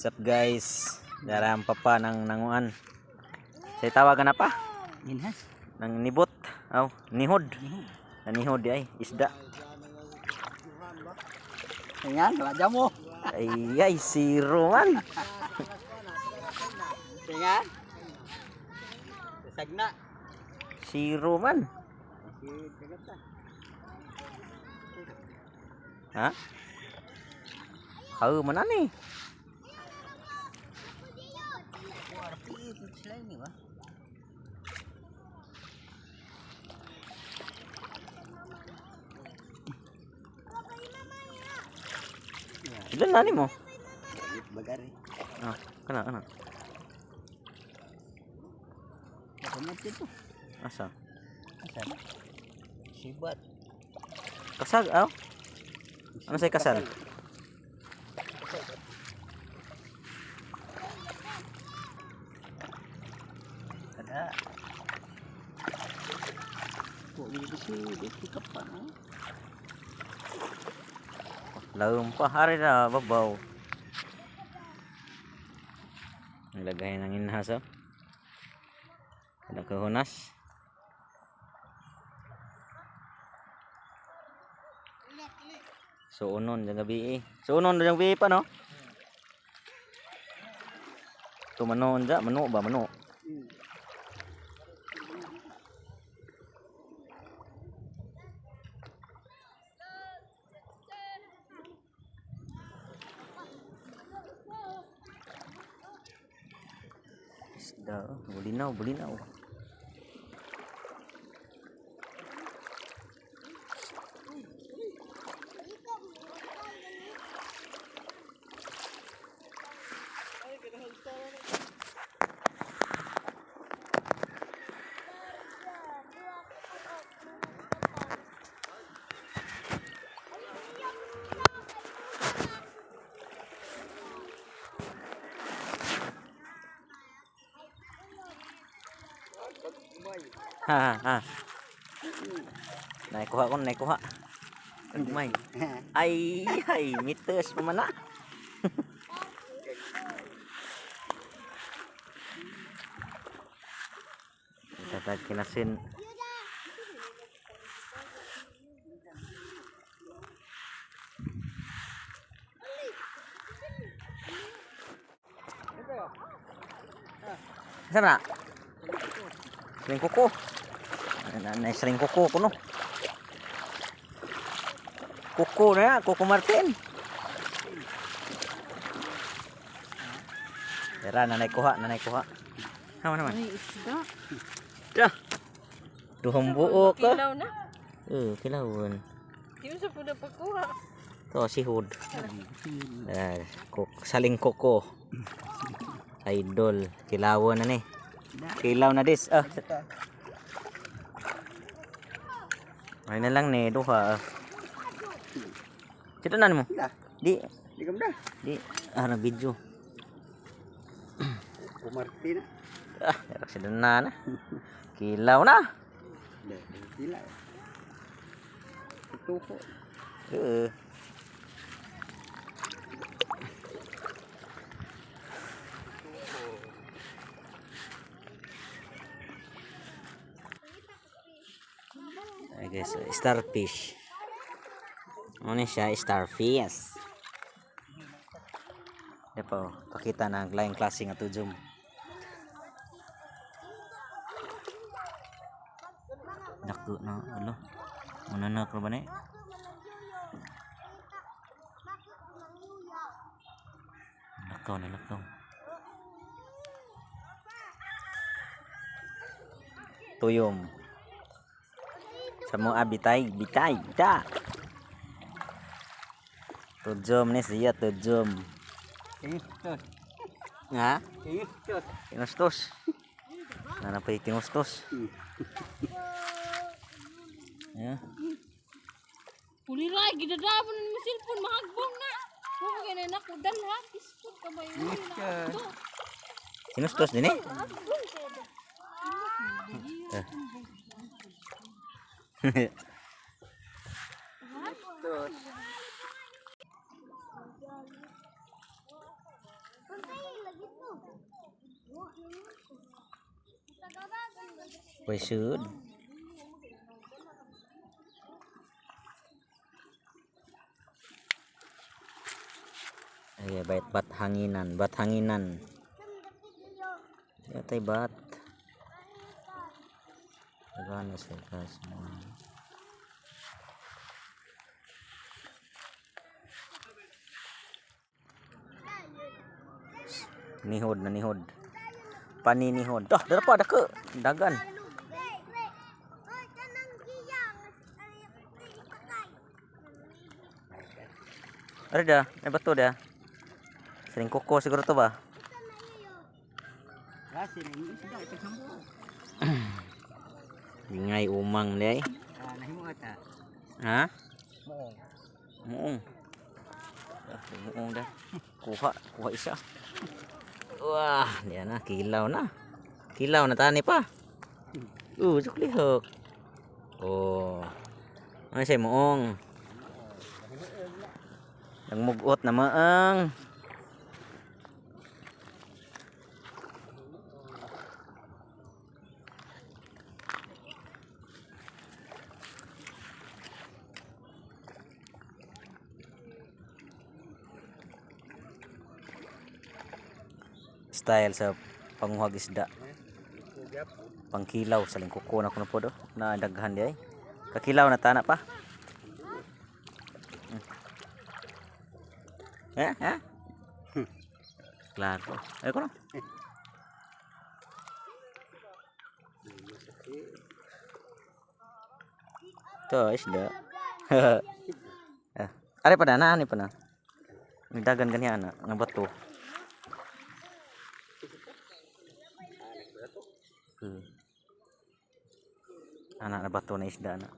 What's up, guys? Dara ang papa ng nanguan. Say tawagan na pa? Inhas. Nang nibot. Aw, nihod. Nanihod di ay isda. Ayan, wala mo. Ay ay, zero man. Tingan. Sagna. Zero man. Ha? Kau man ani? Ilan na ni mo? Bagari. Ah, kana kana. Ako na dito. Asa? Asa na? Sibat. Kasag aw. Ano say kasal? Kada. Po, dito si dito ka pa, no? Laom pa hari na babaw. Nilagay ng inhas oh. Kada kahunas. So unon dyan gabi eh. So unon dyan gabi pa, no? Ito mano dyan, mano ba mano? Isda, oh. Bulinaw, bulinaw. Ha ha ha. Naikuha ko, naikuha. May. Ay, ay, meters pa man na. Tatag kinasin. Saan na? Sering kuko. Na, na, sering kuko kuno. Kuko na ya, Kuko Martin. Tara, nanay kuha, nanay kuha. Naman naman. Ay, isda. Dah. Duhang buo ka. Kilaw na. Eh, kilawon. Di mo sa po na pagkuha. To sihod. Eh, kuk saling kuko. Idol, kilawon na ni. Kilaw na dis. Ah. Ay na lang ni duha. Ah. Sito na mo? Da. Di, Di kam da. di ah na video. Kumarti na. Ah, meron sila na na. Kilaw na. Da, sila. Tuko. Oo. Ay guys, starfish. Ano siya? Starfish. Di pa, oh, pakita na ang laing klase nga tujum. Dako na, ano? Ano na ba ni? Lakaw na lakaw. Tuyom. Sa mga bitay, bitay, ta. Tujom ni siya, tujom. Kinustos. Ha? Kinustos. Kinustos. Nanapay kinustos. Yeah. Puliray, gidadabon na mo cellphone, mahagbong na. Huwag ka na nakudal ha. Ispod ka ba yun? Kinustos. Kinustos din eh. Mahagbong ka ba? Kinustos. Way sud. Ay, bat bat hanginan, bat hanginan. Yatay bat. Nagana sa kas. Nihod na nihod. Paninihod. Dah, dara pa dako. Dagan. Are da, may bato da. Sering koko siguro to ba? Kasi na yung isda ito sambo. Ingay umang ni ay. Ah, nahimo ata. Ha? Moong. Muong. Ah, muong dah. Kuha, kuha isa. Wah, dia na kilaw na. Kilaw na tani pa. Juk lihok. Oh. Ano siya muong? Nagmugot na maang. Style sa panguhag isda. Pangkilaw sa lingkuko na kuno po do. Na daghan di ay. Kakilaw na tana pa. Eh, eh? Klaro. Ay ko na. Ito, isda. Eh, are pa na, naani pa na. May dagan ganiya ana, nga bato. Ana na bato na isda ana.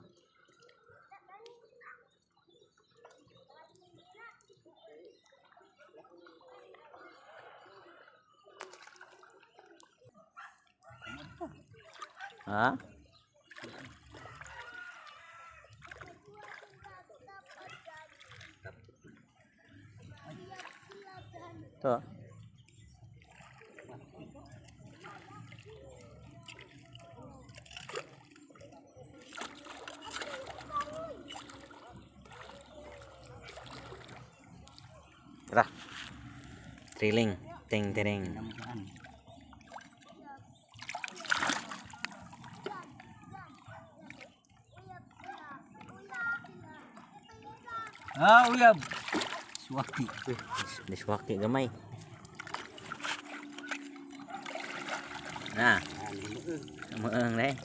Ha? Ito. Tara. Thrilling. Ting ting. Namuhaan. Ah, uyab. Suwaki. Niswaki gamay. Na, Ah, nahimuog. muong na eh.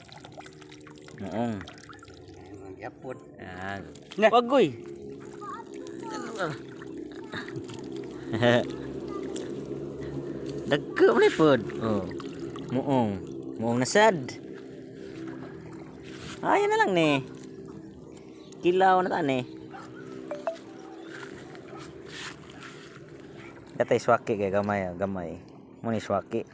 Muong. Yapon. Ah. Na. Wagoy. Dagko man pod. Oh. Muong. Muong na sad. Ayan na lang ni. Kilaw na tani. Katay swaki kay gamay, ah, gamay. Mo ni swaki.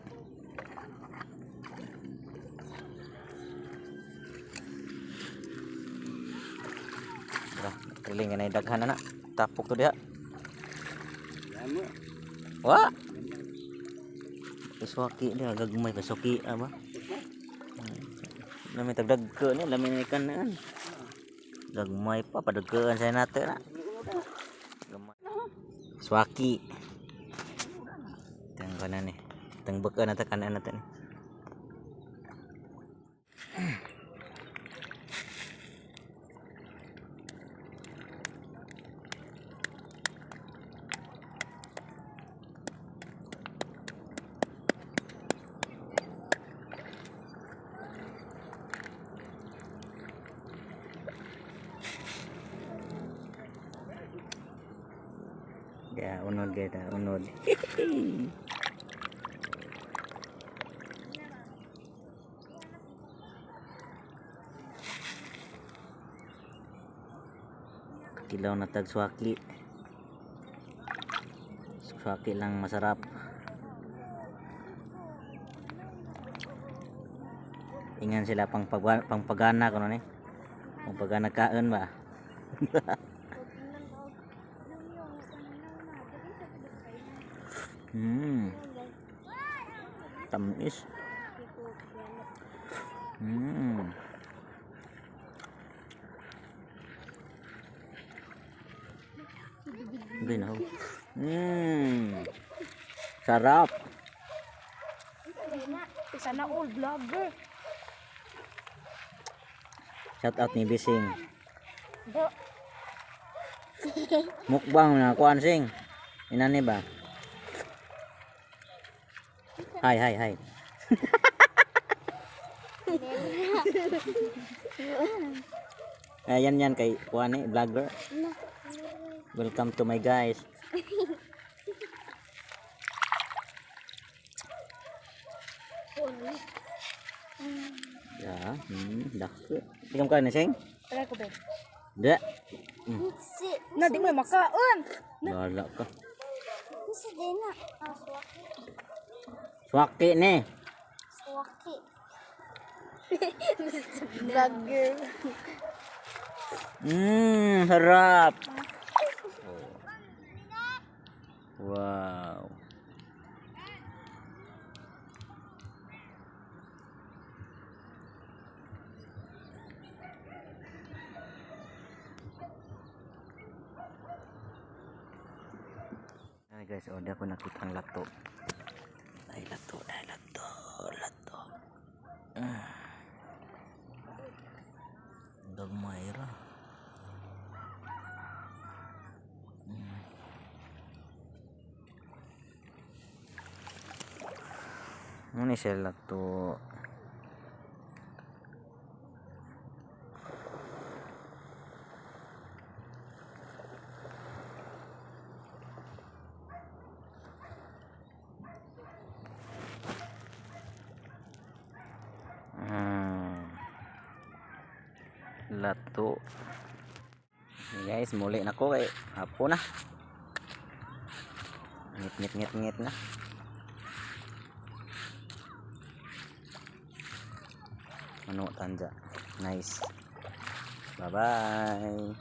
Tara, kiling na daghan na na. Tapok to diha. Damo. Wa. Iswaki dia gagmay pa suki aba. Lami tagdag ko ni, lami na ikan na. Gagmay pa padagkaan sa nato na. Gamay. Swaki. Tang kanan ni. Tang baka na ta kanan natin ni. Ya, unod kita, unod. Kilaw na tag swaki. Swaki lang masarap. Ingan sila pang pangpagana kuno ni. Pangpagana kaon ba? Tamis. Hindi na. Sarap. Sana all vlogger. Shout out ni Bising. Do. Mukbang na kuan, Sing. Inani ba? Hi, hi, hi. Ayan yan kay kuan eh, vlogger. Welcome to my guys. Ya, dako. Ikaw ka ni, Sing? Try ko ba? Da. Na di mo makaon. Wala ka. Sa din na. Ah, suwaki. Swaki ni. Suwaki. Vlogger. Sarap. Oh. Wow. Ay guys, oh, di ako nakita ang lato. Ay lato, ay lato, lato. Ah. Gamay ra. Ano ni siya lato? Lato. Hey guys, muli na ko kay hapon na. Ngit ngit ngit ngit na. Ano tanja. Nice. Bye bye.